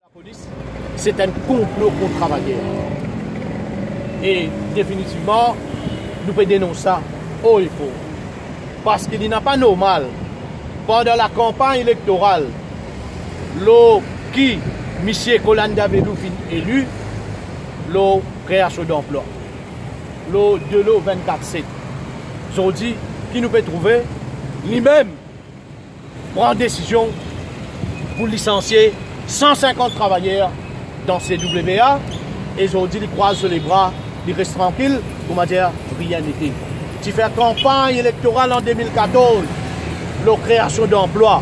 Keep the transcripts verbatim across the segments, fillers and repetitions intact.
Polis, se enn konplo kont travayer. E definitivman, nou pe denons sa o e for. Parski li napa normal, pandan lakanpagn elektoral, lor ki misie Colin Davelou finn eli, lor kreasion danplwa, lor delo vennkat set. Zordi, ki nou pe trouve, limem pran desizion pou lisansie san sinkant travayer dan C W A, e zordi li krwaz so lebra, li res trankil, koumadir rien n'était. Ti fer kanpagn elektoral an de mil katorz lor kreasion danplwa,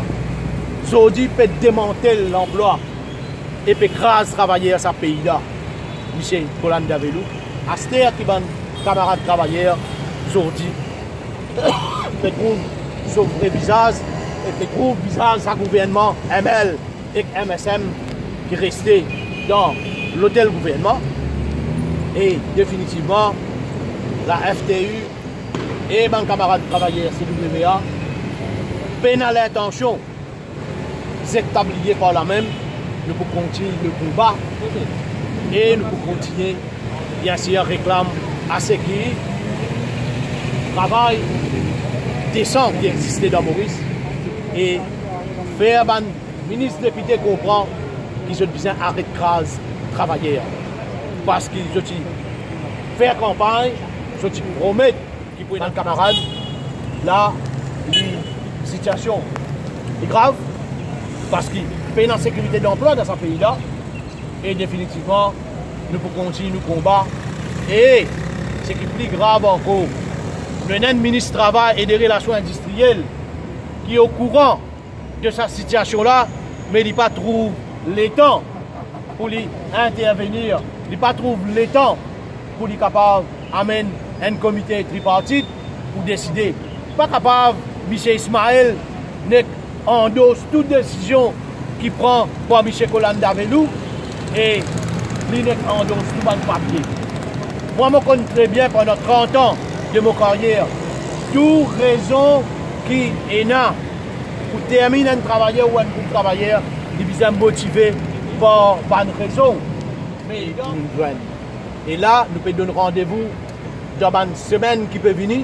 zordi pe demantel lanplwa e pe kraz travayer sa pei la, misie Colin Davelou. Aster ki bann kamarad travayer zordi pe trouv so vre vizaz, e pe trouv vizaz sa gouvernman M L ek M S M ki reste dan lotel gouvernman. E definitivman, la F T U e bann kamarad travayer C W A pena lintansion zet tabliye par lamem. Nou pou kontign nou konba e nou pou kontigne, biensir, reklam a seki travay desan ki existe dan Moris, e fer bann minis, depite konpran ki zot bizin aret kraz travayer. Parski zot ti fer kanpagn, zot ti promet ki pou ena kamarad, la li sitiasion li grav, parski pena sekirite danplwa dan sa pei la, e definitivman nou pou kontign nou konba. E seki pli grav ankor, nou ena enn minis travay e de relasion indistriel ki okouran de sa sitiasion la, me li pa trouv letan pou li intervenir, li pa trouv letan pou li kapav amenn enn komite tripartit pou deside. Pa kapav misie Ismaël nek andors tou desizion ki pran par misie Colin Davelou, e li nek andors tou bann papie. Mwa, mo konn tre bien, pandan trant an de mo karyer, tou rezon ki ena pou terminn enn travayer ou enn group travayer, li bizin motive par bann rezon. Me nou zwenn. E la, nou pe donn randevou dan bann semenn ki pe vini,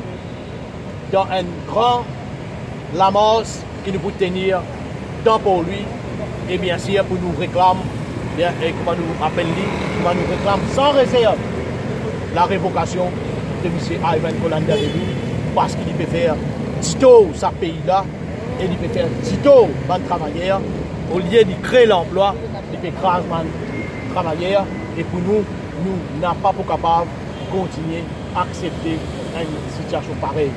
dan enn gran lamars ki nou pou tenir dan Port Louis, e biensir pou nou reklam, bien, e kouma nou apel li, kouma nou reklam san rezerv larevokasion de misie Ivan Colin Davelou, parski li pe fer ditor sa pei la, e li pe fer ditor bann travayer. Olie li kre lanplwa, li pe kraz bann travayer, e pou nou, nou napa pou kapav kontigne aksepte enn sitiasion parey.